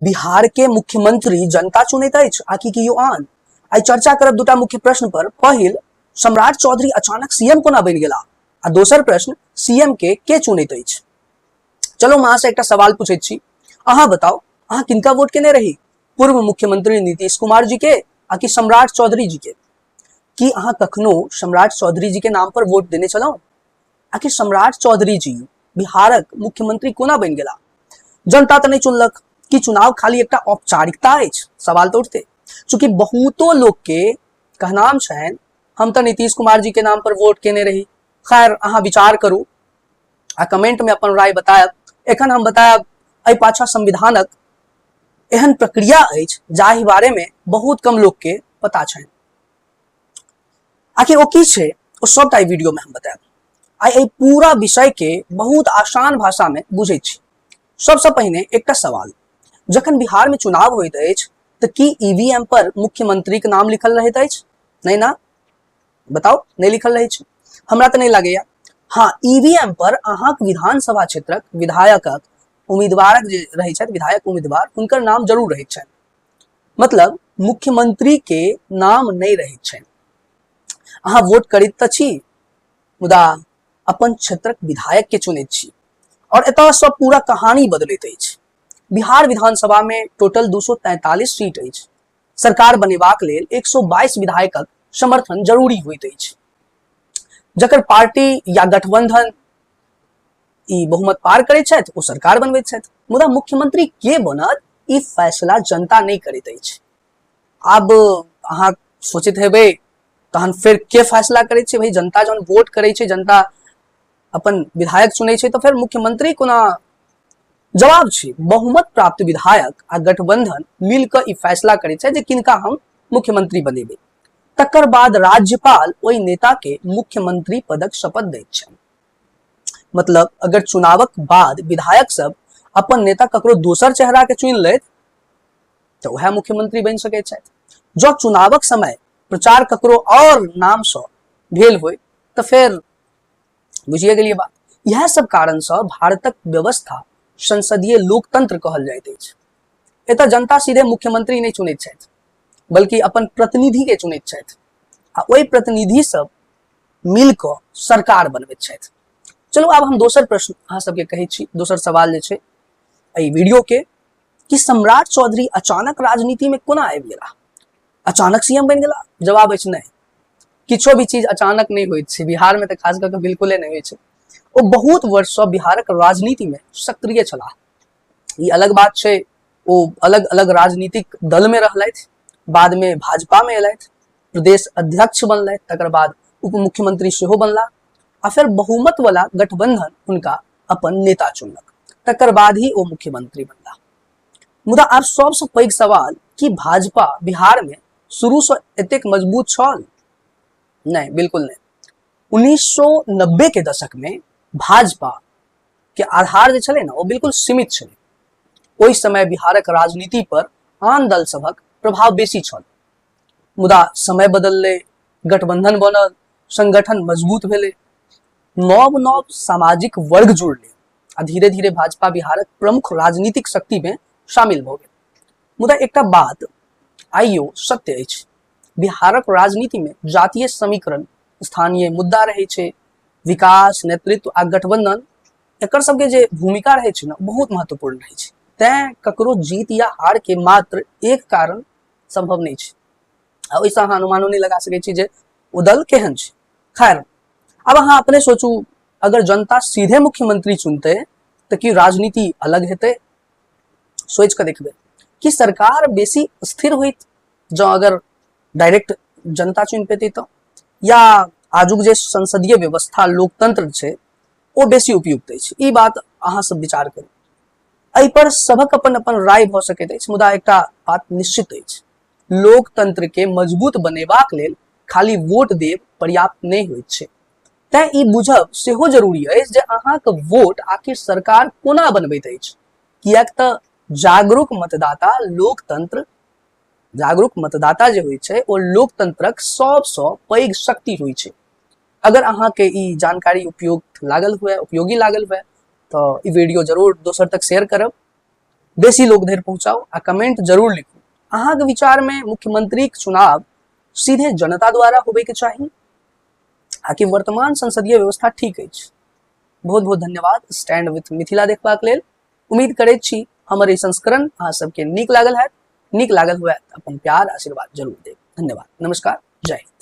बिहार के मुख्यमंत्री जनता चुनैत अछि आ कि कियो आन? आइ चर्चा करब दूटा मुख्य प्रश्न पर। पहिल, सम्राट चौधरी अचानक सीएम कोना बनि गेला? आ दोसर प्रश्न, सीएम के चुनैत अछि? चलो हम अहाँ से एकटा सवाल पूछैत छी, अहाँ बताउ अहाँ किनका वोट केने रही? पूर्व मुख्यमंत्री नीतीश कुमार जी के आ कि सम्राट चौधरी जी के? की अहाँ कखनो सम्राट चौधरी जी के नाम पर वोट देने छलहुँ? आखिर सम्राट चौधरी जी बिहारक मुख्यमंत्री कोना बनि गेला? जनता तऽ नहि चुनलक। कि चुनाव खाली एकटा औपचारिकता अछि? सवाल तऽ उठते। चूंकि बहुतो लोक के कहनाम छनि हम तऽ नीतीश कुमार जी के नाम पर वोट केने रही। खैर, अहाँ विचार करू आ कमेंट में अपन राय बतायब। एखन हम बतायब एहि पाछा संविधानक एहन प्रक्रिया अछि जाहि बारे में बहुत कम लोक के पता छनि। आखिर ओ की छै, ओ सबटा एहि वीडियो में हम बतायब। आइ एहि पूरा विषय के बहुत आसान भाषा में बुझै छी। सबसँ पहिने एकटा सवाल, जखन बिहार में चुनाव होइत अछि तऽ की ईवीएम पर मुख्यमंत्री के नाम लिखल रहैत अछि? नहीं ना? बताउ, नहीं लिखल रहै छै? हमरा तऽ नहीं लागैया। हाँ, ईवीएम पर अहाँक विधानसभा क्षेत्रक विधायकक उम्मीदवारक जे रहै छथि, विधायक उम्मीदवार, हुनकर नाम जरूर रहैत छनि। मतलब मुख्यमंत्री के नाम नहीं रहैत छनि। अहाँ वोट करैत तऽ छी, मुदा अपन क्षेत्रक विधायक के चुनैत छी। और एतय सब पूरा कहानी बदलैत अछि। बिहार विधानसभा में टोटल 243 सीट अछि। सरकार बनेबाक लेल 122 विधायकक समर्थन जरूरी होइत अछि। जकर पार्टी या गठबंधन ई बहुमत पार करैत छथि, ओ सरकार बनबैत छथि। मुदा मुख्यमंत्री के बनत, ई फैसला जनता नहीं करैत अछि। आब अहाँ सोचैत हेबै तहन फेर के फैसला करै छै? भाई, जनता जहन वोट करै छै, जनता अपन विधायक चुनै छै, तऽ फेर मुख्यमंत्री कोना? जवाब छै, बहुमत प्राप्त विधायक आ गठबंधन मिल कऽ ई फैसला करै छै जे किनका हम मुख्यमंत्री बनेबै। तकर बाद राज्यपाल ओहि नेता के मुख्यमंत्री पदक शपथ दैत छनि। मतलब अगर चुनावक बाद विधायक सब अपन नेता ककरो दोसर चेहरा के चुनि लेत तऽ वएह मुख्यमंत्री बनि सकैत छथि। जँ चुनावक समय प्रचार ककरो और नाम सँ भेल होय तऽ फेर बुझिए गेलिए बात। इएह सब कारण सँ भारतक व्यवस्था संसदीय लोकतंत्र कहल जाइत अछि। एतऽ जनता सीधे मुख्यमंत्री नहि चुनैत छथि, बल्कि अपन प्रतिनिधि के चुनैत छथि आ ओहि प्रतिनिधि सब मिल कऽ सरकार बनबैत छथि। चलू आब हम दोसर प्रश्न अहाँ सबके कहै छी, दोसर सवाल जे छै एहि वीडियो के, कि सम्राट चौधरी अचानक राजनीति में कोना आबि गेला? अचानक सीएम बनि गेला? जवाब अछि नहि। किछो भी चीज अचानक नहि होइत छै, बिहार में तऽ खास कऽ के बिल्कुले नहि होइ छै। ओ बहुत वर्ष सँ बिहारक राजनीति में सक्रिय छलाह। ई अलग बात छै, ओ अलग अलग राजनीतिक दल में रहलथि, बाद में भाजपा में एलथि, प्रदेश अध्यक्ष बनलथि, तकर बाद उप मुख्यमंत्री सेहो बनला आ फेर बहुमत वाला गठबंधन हुनका अपन नेता चुनलक, तकर बाद ही ओ मुख्यमंत्री बनला। मुदा आब सबसँ पैघ सवाल, कि भाजपा बिहार में शुरू सँ एतेक मजबूत छल? नहीं, बिल्कुल नहीं। 1990 के दशक में भाजपा के आधार जे छलै ना, ओ बिल्कुल सीमित छलै। ओहि समय बिहारक राजनीति पर आन दल सभक प्रभाव बेसी छल। मुदा समय बदललै, गठबंधन बनल, संगठन मजबूत भेलै, नव नव सामाजिक वर्ग जुड़लै आ धीरे धीरे भाजपा बिहारक प्रमुख राजनीतिक शक्ति में शामिल भऽ गेल। मुदा एकटा बात आइयो सत्य अछि, बिहारक राजनीति में जातीय समीकरण स्थानीय मुद्दा रहै छै। विकास, नेतृत्व आ गठबंधन एकर सबके जे भूमिका रहै छै ने, बहुत महत्वपूर्ण रहै छै। तैं ककरो जीत या हार के मात्र एक कारण संभव नहि छै आ ओहिसँ अहाँ अनुमानो नहि लगा सकै छी जे ओ दल केहन छै। खैर, आब अहाँ अपने सोचू, अगर जनता सीधे मुख्यमंत्री चुनतै तऽ की राजनीति अलग हेतै? सोचि कऽ देखबै कि सरकार बेसी स्थिर होइत जँ अगर डायरेक्ट जनता चुनि पेतै तऽ, या आजुक जे संसदीय व्यवस्था लोकतंत्र छै ओ बेसी उपयुक्त अछि? ई बात अहाँ सब विचार करू। एहि पर सभक अपन अपन राय भऽ सकैत अछि, मुदा एकटा बात निश्चित अछि, लोकतंत्र के मजबूत बनेबाक लेल खाली वोट देब पर्याप्त नहि होइत छै। तैं ई बुझब सेहो जरूरी अछि जे अहाँक वोट आखिर सरकार कोना बनबैत अछि, किएक तऽ जागरूक मतदाता लोकतंत्र जागरूक मतदाता जे होइ छै ओ लोकतंत्रक सबसँ पैघ शक्ति होइ छै। अगर अहाँके ई जानकारी उपयुक्त लागल हुए, उपयोगी लागल हुए, तऽ ई वीडियो जरूर दोसर तक शेयर करब। बेसी लोक धरि पहुंचाउ आ कमेंट जरूर लिखू। अहाँके विचार में मुख्यमंत्रीक चुनाव सीधे जनता द्वारा होबे के चाही आ कि वर्तमान संसदीय व्यवस्था ठीक अछि? बहुत बहुत धन्यवाद स्टैंड विथ मिथिला देखबाक लेल। उम्मीद करैत छी हमर ई संस्करण अहाँ सबके नीक लागल हैत। नीक लागल हुए अपन प्यार आशीर्वाद जरूर देब। धन्यवाद, नमस्कार, जय हिंद।